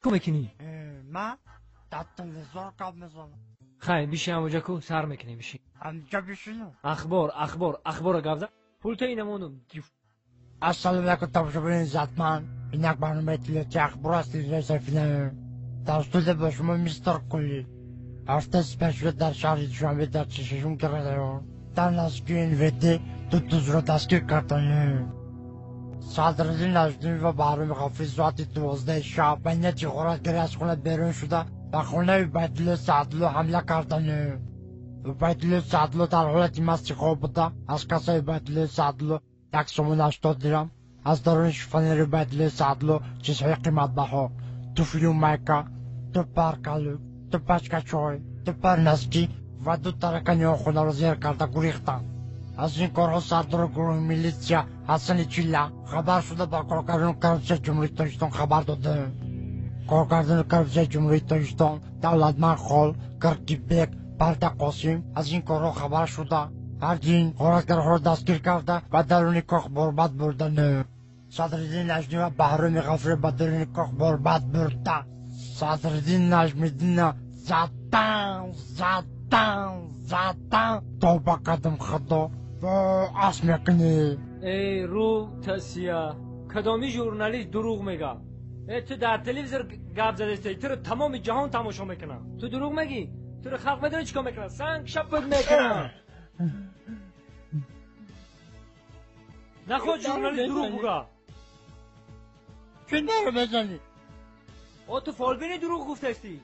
Чӣ мекунӣ? Ман дар телевизор гап мезанам. Хай, бишин ҳамоҷа ку, сар мекунем, бишин. Ҳамҷа бишинам? Ахбор, ахбор, ахбора гап зан. Пулта инамонум. Ассалому алайкум, тамошобинони иззатманд. Инак барномаи иттилоотии ахбор аз телевизиони Сафина. Дар студия бо шумо мистер Кулли. Ҳафтаи сипаришуда дар шаҳри Душанбе дар 46 район дар наздикии НВД ду дузро дастгир карданд. Садриддин Наҷмиддин ва Баҳроми Ғафурӣ соати 12 шаб ба нияти ғоратгарӣ аз хона берун шуда ба хонаи Убайдулло Саъдулло ҳамла карданд. Убайдулло Саъдулло дар ҳолати масти хоб буда, аз кассаи Убайдулло Саъдулло як сомон 80 дирам, аз даруни шифонери Убайдулло Саъдулло чизҳои қиматбаҳо, туфлю майка, ду пар калӯк, ду пачка чой, ду пар носки ва ду таракани он хонаро зер карда гурехтанд. Аз ин корҳо сардори гурӯҳи милитсия Ҳасани Чилла хабар шуда ба коргардони коррупсияи Ҷумҳурии Тоҷикистон хабар доданд. Коргардони коррупсияи Ҷумҳурии Тоҷикистон Давлатманд Хол, Киркибек, Парда Қосим аз ин корҳо хабар шуда ҳардуин ғоратгарҳоро дастгир карда ба даруни кох борбад бурданд. Садриддин Наҷмиддин ва Баҳроми Ғафурӣ ба даруни кох борбад бурда. Садриддин Наҷмиддинна задан, задан, задан, тавба кардам худо, во ас мекунӣ. Эй рӯ тасия, кадоми журналист дурӯғ мега? Э, ту дар телевизор гап задастӣ, туро тамоми ҷаҳон тамошо мекунад. Ту дурӯғ мегӣ? Туро халқ медонӣ чӣ кор мекунад? Санг шапат мекунад. Наход журналист дурӯғ буга. Чӣ маро мезанӣ? О, ту фолбини дурӯғ гуфтастӣ.